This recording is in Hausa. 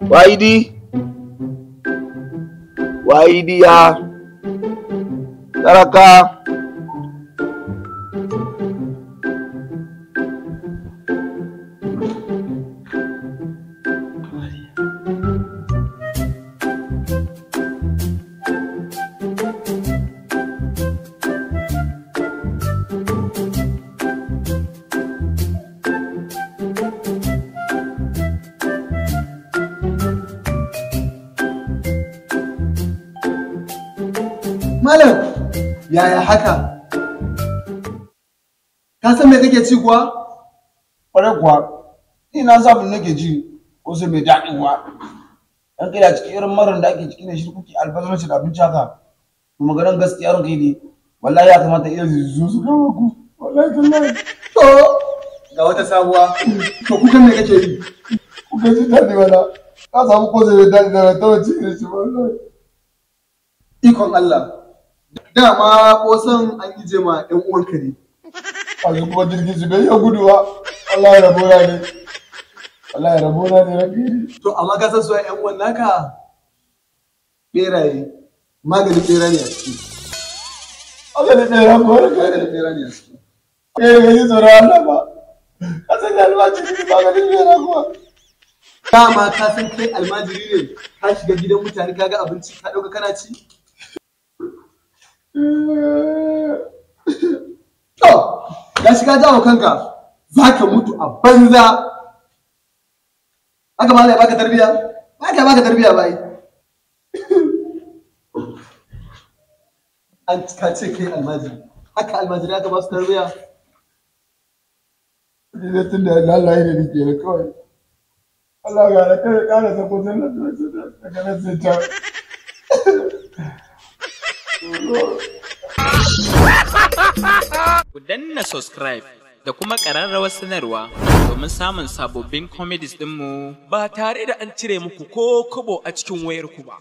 Waidi. Waidiya. Saraka. Malam, yaya haka? Ka san me kake ci kuwa? Ƙwarai kuwa, ni na sabon nake ji ko sai mai daɗi kuwa. Dan kai da cikin irin marar da ake ciki ne shi kuke albazaranci da abinci haka. To maganar gaskiya ranka yi ne, wallahi ya kamata iya zuzu su kama ku. Wallahi tallahi. To, ga wata sabuwa. To kukan me kake yi? Kuka ji daɗi wala. Ka samu ko sai mai daɗi da na taɓa ci da shi wallahi. Ikon Allah. Dama kosan an ije ma ƴan uwanka ne. Kaga kuma jirgin su bai iya gudu ba. Wallahi rabona ne. Wallahi rabona ne ranka yi. To amma ka san su ƴan uwan naka? Beraye. Maganin bera ne a ciki. Maganin bera ko ranka yi. Maganin bera ne a ciki. Kai ga ji tsoron Allah ba. Ka san da almajiri ne maganin bera kuwa. Dama ka san kai almajiri ne, ka shiga gidan mutane ka ga abinci ka ɗauka kana ci? To, ga shiga jawo kanka, za ka mutu a banza. Haka ma ya baka tarbiya? Ba ka baka tarbiya bai. An ka ce kai almajiri, haka almajiri aka ba su tarbiya. Ni dai tun da Allah ya ne ke kawai. Allah ga da kai ƙara sako sallar da daga nan sai ta. Ku danna subscribe da kuma ƙararrawar sanarwa domin samun sababbin comedies ɗinmu ba tare da an cire muku ko kobo a cikin wayarku ba.